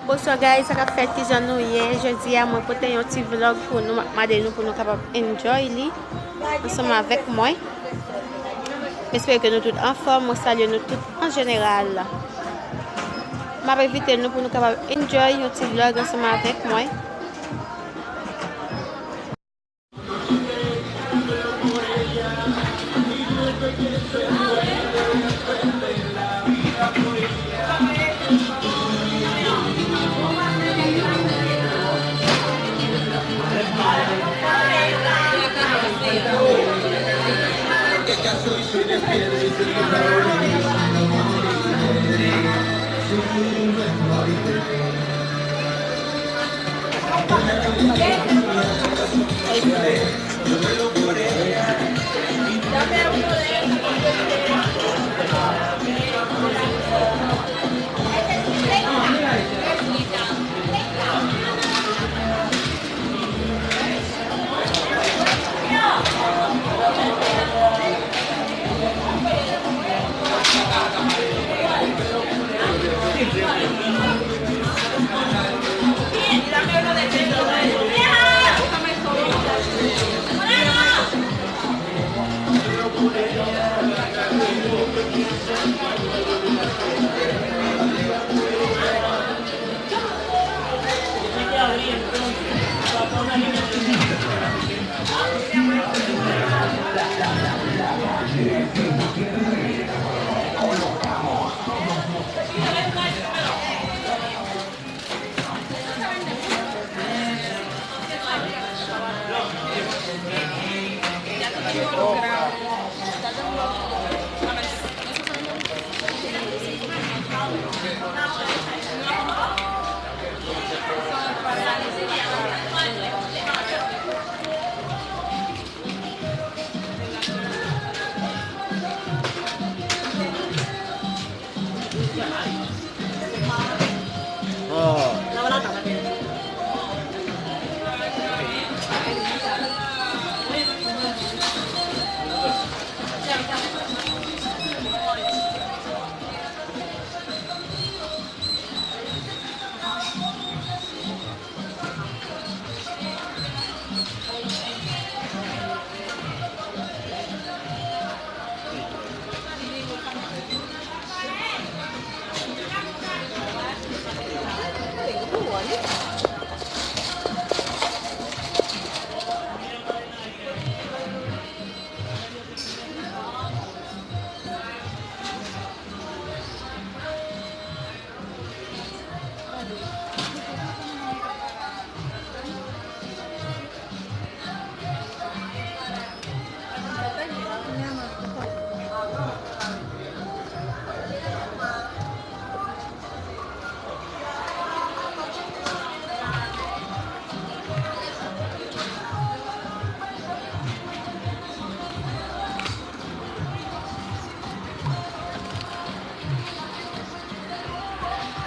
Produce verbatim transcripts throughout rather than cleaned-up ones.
Bonswa guys, sa k ap fèt, kijan nou ye? Jodi a mwen pote yon ti vlog pou nou, m ap mande nou pou nou kapab enjoy li ansanm avèk mwen. M espere ke nou tout anfòm, mwen salye nou tout an jeneral. M ap envite nou pou nou kapab enjoy yon ti vlog ansanm avèk mwen.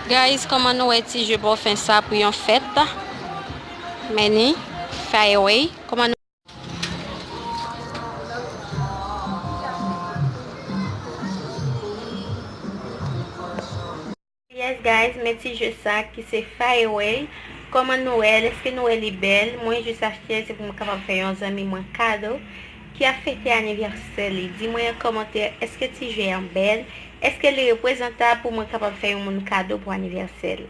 Guys, kòman nou wè ti je pòfen sa pou yon fèt? Meni, Fireway, kòman nou Yes guys, men ti je sa ki se Fireway. Kòman nou wè l? Èske nou wè li bèl? Mwen jis achte l, se pou mwen kapab fè yon zanmi mwen kado ki ap fete anivèsè li. Di mwen an kòmantè, èske ti je an bèl? Èske li reprezantab pou mwen kapab fè yon moun kado pou anivèsè l?